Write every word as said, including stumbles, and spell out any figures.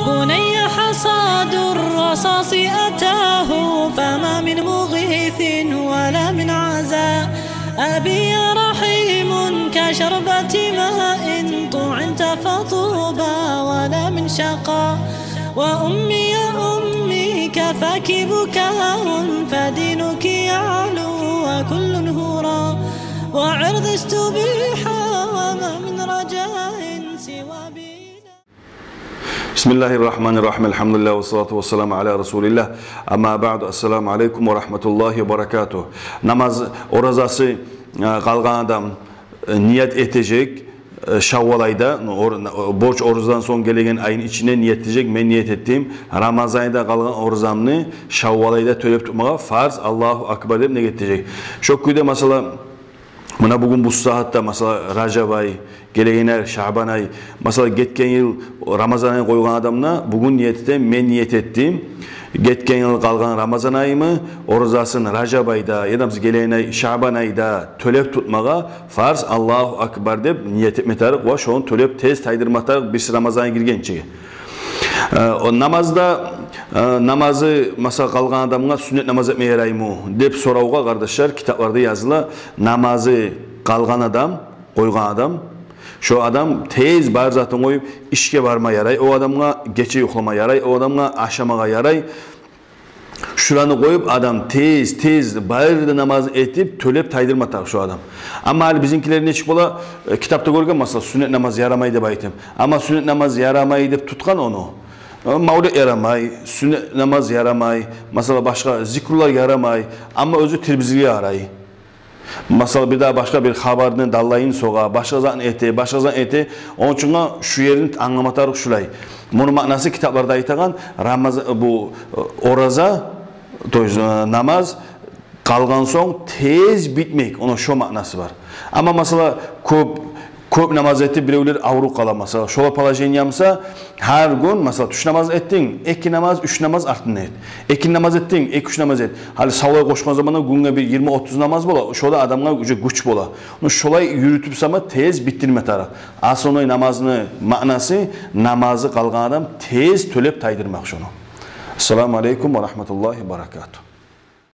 بني حصاد الرصاص أتاه، فما من مغيث ولا من عزاء. أبي يا رحيم كشربة ماء طعمت فطوبى، ولا من شقاء. وأمي يا أمي كفاك بكاء، فدينك يعلو وكل هراء. وعرض استبيح، وما من رجاء سوى بنا. بسم الله الرحمن الرحيم. الحمد لله والصلاة والسلام على رسول الله. أما بعد. السلام عليكم ورحمة الله وبركاته. Намаз, оразасы, э, къалгъан адам, э, ният этежек, э, Шаввал айда, ну, ор-, на-, о-, борч оразадан сонг гелеген айны ичинде ният этежек: «Мен ният этдим Рамазан айда къалгъан оразамны Шаввал айда тёлеп тутмагъа, фарз, Аллагьу акбар», — деп ният этежек. Шо кюйде, масала, муна бугюн бу сагьатда, масала, Ражаб ай, гелеген ай Шагьбан ай, масала, гетген йыл Рамазан ай къойгъан адам да бугюн ният эте: «Мен ният этдим гетген йыл къалгъан Рамазан айымны оразасын Ражаб айда, яда биз гелеген ай Шагьбан айда тёлеп тутмагъа, фарз, Аллагьу акбар», — деп ният этме тарыкъ ва шону тёлеп тез тайдырма тарыкъ бириси Рамазан ай гиргенче. Э, о намазда, э, намазы, масала, къалгъан адамгъа сюннет намаз этме яраймы деп соравгъа, къардашлар, китапларда языла: намазы къалгъан адам, къойгъан адам, шо адам тез бар затын къоюп, ишге барма ярай о адамгъа, гече юхлама ярай о адамгъа, ашамагъа ярай. Шуланы къоюп, адам тез-тез бары да намазын этип, тёлеп тайдырма тарыкъ шо адам. Амма гьали бизинкилер нечик бола, э, китапда гёрген, масала, сюннет намаз ярамай деп айтып. Амма сюннет намаз ярамай деп тутгъан ону. Э, мавлет ярамай, сюннет намаз ярамай, масала, башгъа зикрулар ярамай, амма оьзю тирбизлиге ярай. Масала, бир дагъы башгъа бир хабарны даллайын согъа, башгъа затны эте, башгъа затны эте. Ону учун да шу ерин англама тарыкъ шулай. Муну маънасы китапларда айтагъан, Рамаза-, бу, э, ораза, то есть, э, намаз къалгъан сонг тез битмек, ону шо маънасы бар. Амма, масала, кёп, кёп намаз этип, биревлер авруп къала, масала, шолай положение буса, гьар гюн, масала, тюш намаз этдинг, эки намаз, уьч намаз артындан эт. Эки намаз этдинг, эки, уьч намаз эт. Гьали савлай къошгъан заманда гюнге бир йигирма, отуз намаз бола, шо да адамгъа уже гюч бола. Ону шолай юрютюп сама тез битдирме тарыкъ. Основной намазны маънасы, намазы къалгъан адам тез тёлеп тайдырмакъ шону. Ассаламу алейкум ва рагьматуллагьи ва баракатугь.